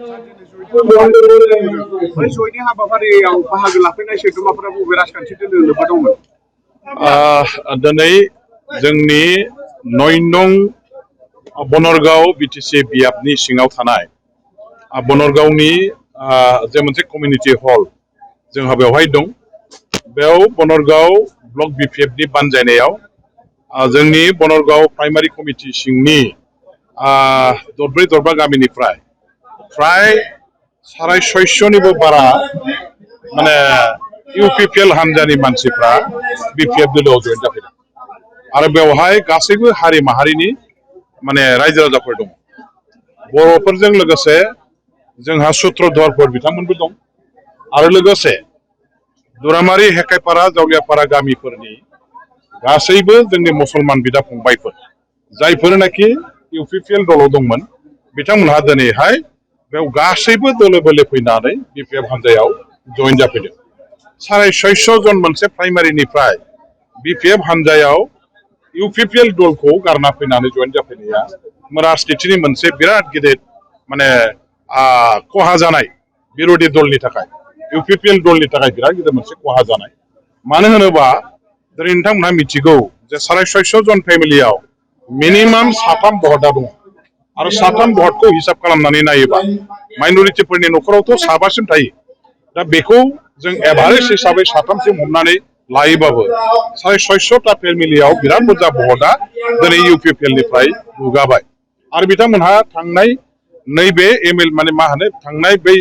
बै जयनि हाबाफारियाव बाहागो लाफैनाय सोद्रोमाफोरा बबे राजखान्थि दोलो लोब्बा दंमोन? दिनै जोंनि 9 नं बनरगाव बिटिसि बियाबनि सिङाव थानाय बनरगावनि जे मोनसे कमिउनिटि हल जोंहा बेवहाय दं। बेयाव बनरगाव ब्लक बिपिएफनि बानजायनायाव जोंनि बनरगाव प्राइमारि कमिटि सिंनि दरब्रै दरबा गामिनिफ्राय फ्राय 650निबो बारा माने इउपिपिएल हानजानि मानसिफ्रा बिपिएफ दोलोआव जयेन जाफैदों आरो बेवहाय गासैबो हारि माहारिनि माने रायजो राजाफोर दं। बर'फोरजों लोगोसे जोंहा सुत्रधरफोर बिथांमोनबो दं आरो लोगोसे दुरामारि हेकाइपारा जावलियापारा गामिफोरनि गासैबो जोंनि मुसलमान बिदा फंबायफोर जायफोरनाखि इउपिपिएल दलाव दंमोन बिथांमोनहा दिनैहाय बेयाव गासैबो दोलो बोलो फैनानै बिपिएफ हानजायाव जयेन जाफैदों। 650 जन मोनसे प्राइमारिनिफ्राय बिपिएफ हानजायाव इउपिपिएल दलखौ गारना फैनानै जयेन जाफैनाया राजनीतिनि मोनसे बिराद गिदिर माने खहा जानाय बिरोधी दलनि थाखाय इउपिपिएल दलनि थाखाय बिराद गिदिर मोनसे खहा जानाय। मानो होनोबा दिनै नोंथांमोनहा मिथिगौ जे 650 जन फेमिलियाव मिनिमाम 7 भटा दङ आरो 7 भटखौ हिसाब खालामनानै नायोबा माइनरिटिफोरनि न'खरावथ' 7सिम थायो। दा बेखौ जों एभारेज हिसाबै 7सिम हमनानै लायोबाबो 650टा फेमिलियाव बिराद बुरजा भटआ दिनै इउपिपिएलनिफ्राय गुगाबाय आरो बिथांमोनहा थांनाय नैबे माने मा होनो थांनाय बै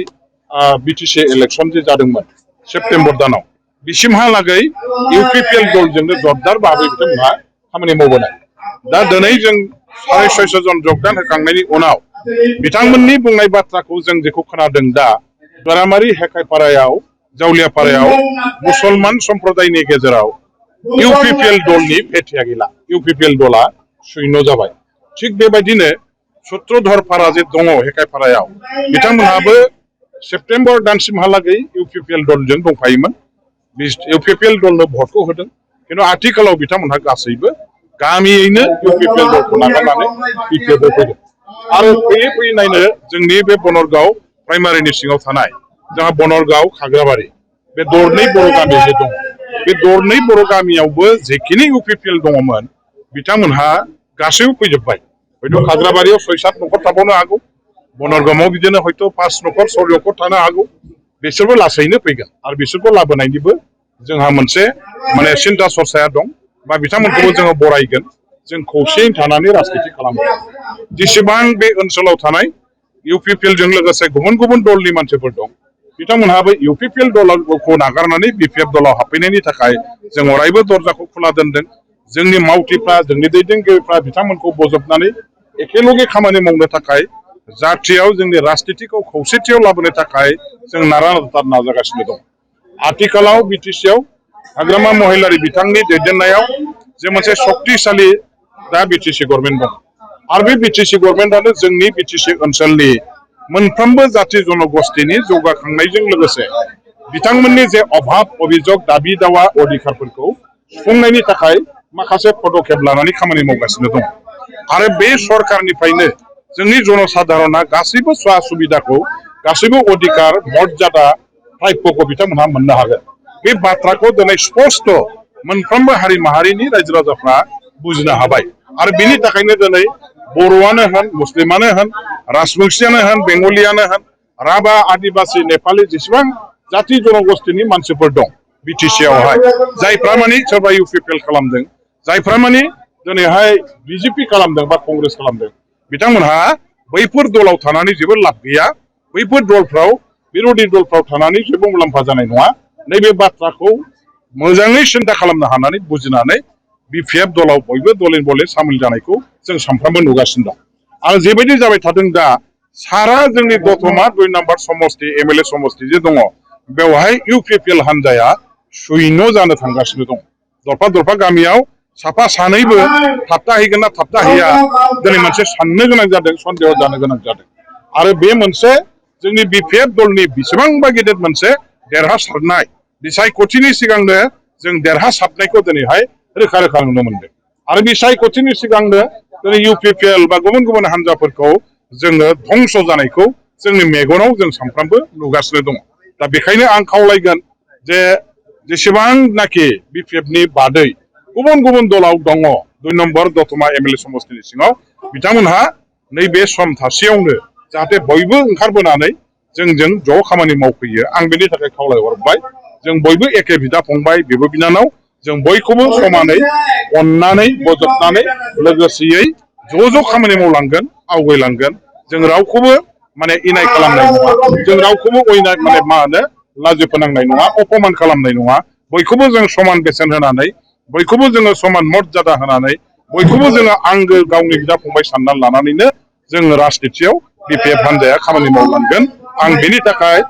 बिटिसि इलेक्सन जे जादोंमोन सेप्तेम्बर दानाव बिसिमहालागै इउपिपिएल दलजोंनो जरदार भाबै बिथांमोनहा खामानि मावबोनाय। दा दिनै जों 650 जन जगदान होखांनायनि उनाव बिथांमोननि बुंनाय बाथ्राखौ जों जेखौ खोनादों दा दुरामारि हेकाइपारायाव जावलियापारायाव मुसलमान सम्प्रदायनि गेजेराव इउपिपिएल दलनि भेटिया गैला। इउपिपिएल दला शून्य जाबाय। थिग बेबायदिनो सुत्रधरपारा जे दङ हेकाइपारायाव बिथांमोनहाबो सेप्तेम्बर दानसिमहालागै इउपिपिएल दलजों दंफायोमोन। इउपिपिएल दलनो भटखौ होदों खिन्थु आथिखालाव बिथांमोनहा गासैबो गामियैनो इउपिपिएल दलखौ नागारनानै बिपिएफआव फैदों आरो फैयै फैयै नायनो जोंनि बे बनरगाव प्राइमारिनि सिङाव थानाय जोंहा बनरगाव खाग्राबारि बे दरनै बर' गामि जे दङ बे दरनै बर' गामियावबो जेखिनि इउपिपिएल दङमोन बिथांमोनहा गासैबो फैजोब्बाय। हयथ' खाग्राबारियाव 6-7 न'खर थाबावनो हागौ, बनरगावआव बिदिनो हयथ' 5 न'खर 6 न'खर थानो हागौ। बिसोरबो लासैनो फैगोन आरो बिसोरखौ लाबोनायनिबो जोंहा मोनसे माने सिन्था सरसाया दं बा बिथांमोनखौबो जोङो बरायगोन। जों खौसेयै थानानै राजनीति खालामगोन। जेसेबां बे ओनसोलाव थानाय इउपिपिएलजों लोगोसे गुबुन गुबुन दलनि मानसिफोर दं बिथांमोनहाबो इउपिपिएल दलखौ नागारनानै बिपिएफ दलाव हाबफैनायनि थाखाय जों अरायबो दरजाखौ खुला दोनदों। जोंनि मावथिफ्रा जोंनि दैदेनगिरिफ्रा बिथांमोनखौ बजबनानै एखेलगे खामानि मावनो थाखाय जाथियाव जोंनि राजनीतिखौ खौसेथियाव लाबोनो थाखाय जों नारा नाथा नाजागासिनो दं। आथिखालाव बिटिसिआव हाग्रामा महिलारि बिथांनि दैदेननायाव जे मोनसे शक्तिशाली दा बिटिसि गभर्नमेन्ट दं आरो बे बिटिसि गभर्नमेन्टआनो जोंनि बिटिसि ओनसोलनि मोनफ्रोमबो जाथि जनगोष्ठीनि जौगाखांनायजों लोगोसे बिथांमोननि जे अभाब अभियोग दाबि दावा अधिकारफोरखौ सुफुंनायनि थाखाय माखासे पदक्षेप लानानै खामानि मावगासिनो दं आरो बे सरकारनिफ्रायनो जोंनि जनसाधारणा गासैबो सुवा सुबिदाखौ गासैबो अधिकार मर्यादा प्राप्यखौ बिथांमोनहा मोननो हागोन। बे बाथ्राखौ दिनै स्पष्ट मोनफ्रोमबो हारि माहारिनि रायजो राजाफ्रा बुजिनो हाबाय आरो बेनि थाखायनो दिनै बर'आनो होन मुस्लिमानो होन राजबंसियानो होन बेंगलियानो होन राभा आदिबासि नेपालि जेसेबां जाथि जनगोष्ठीनि मानसिफोर दं बिटिसिआवहाय जायफ्रा माने सोरबा इउपिपिएल खालामदों जायफ्रा माने दिनैहाय बिजेपि खालामदों बा कंग्रेस खालामदों बिथांमोनहा बैफोर दलाव थानानै जेबो लाब गैया। बैफोर दलफ्राव बिरोधी दलफ्राव थानानै जेबो मुलाम्फा जानाय नङा। नैबे बाथ्राखौ मोजाङै सिन्था खालामनो हानानै बुजिनानै बिपिएफ दलाव बयबो दले बले सामिल जानायखौ जों सानफ्रोमबो नुगासिनो दं आरो जेबायदि जाबाय थादों दा सारा जोंनि दतमा 2 नम्बर समस्ति एमएलए समस्ति जे दङ बेवहाय इउपिपिएल हानजाया शून्य जानो थांगासिनो दं। दरफा दरफा गामियाव साफा सानैबो थाबथाहैगोन ना थाबथाहैया दिनै मोनसे साननो गोनां जादों, सन्देह जानो गोनां जादों आरो बे मोनसे जोंनि बिपिएफ दलनि बेसेबांबा गिदिर मोनसे देरहासारनाय बिसायख'थिनि सिगांनो जों देरहासारनायखौ दिनैहाय रोखा रोखा नुनो मोनदों आरो बिसायख'थिनि सिगांनो दिनै इउपिपिएल बा गुबुन गुबुन हानजाफोरखौ जोङो धंस' जानायखौ जोंनि मेगनाव जों सानफ्रामबो नुगासिनो दङ दा बेखायनो आं खावलायगोन जे जेसेबांनाखि बिपिएफनि बादै गुबुन गुबुन दलाव दङ 2 नम्बर दतमा एमएलए समष्टिनि सिङाव बिथांमोनहा नैबे सम थासेयावनो जाहाथे बयबो ओंखारबोनानै जोंजों ज' खामानि मावफैयो आं बेनि थाखाय खावलायहरबाय जों बयबो एखे बिदा फंबाय बिब' बिनानाव जों बयखौबो समानै अननानै बजबनानै लोगोसेयै ज' खामानि मावलांगोन आवगायलांगोन जों रावखौबो माने इनाय खालामनाय नङा जों रावखौबो अयनाय माने मा होनो लाजि फोनांनाय नङा अपमान खालामनाय नङा बयखौबो जों समान बेसेन होनानै बयखौबो जोङो समान मर्यादा होनानै बयखौबो जोङो आंगो गावनि बिदा फंबाय साननानै लानानैनो जोङो राजनितियाव बिपिएफ हान्जाया खामानि मावलांगोन आं बेनि थाखाय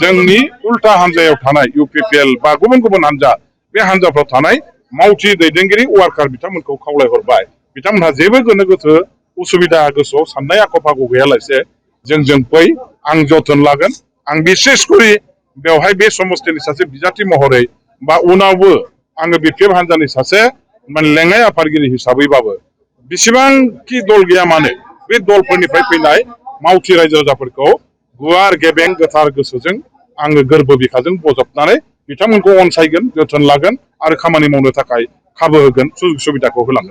जोंनि उल्था हान्जायाव थानाय इउपिपिएल बा गुबुन गुबुन हान्जा बे हान्जाफ्राव थानाय मावथि दैदेनगिरि वार्कार बिथांमोनखौ खावलायहरबाय बिथांमोनहा जेबो गोनो गोथो उसुबिदा गोसोआव साननाय आख' फाख' गैयालासे जोंजों फै आं जोथोन लागोन आं बिसेसकरि बेवहाय बे समष्टिनि सासे बिजाथि महरै बा उनावबो आङो बिपिएफ हान्जानि सासे माने लेङाइ आफादगिरि हिसाबैबाबो बेसेबांखि दल गैया मानो बे दलफोरनिफ्राय फैनाय मावथि रायजो राजाफोरखौ गुवार गेबें गोथार गोसोजों आङो गोरबो बिखाजों बजबनानै बिथांमोनखौ अनसायगोन जोथोन लागोन आरो खामानि मावनो थाखाय खाबु होगोन सुजुग सुबिदाखौ होलांगोन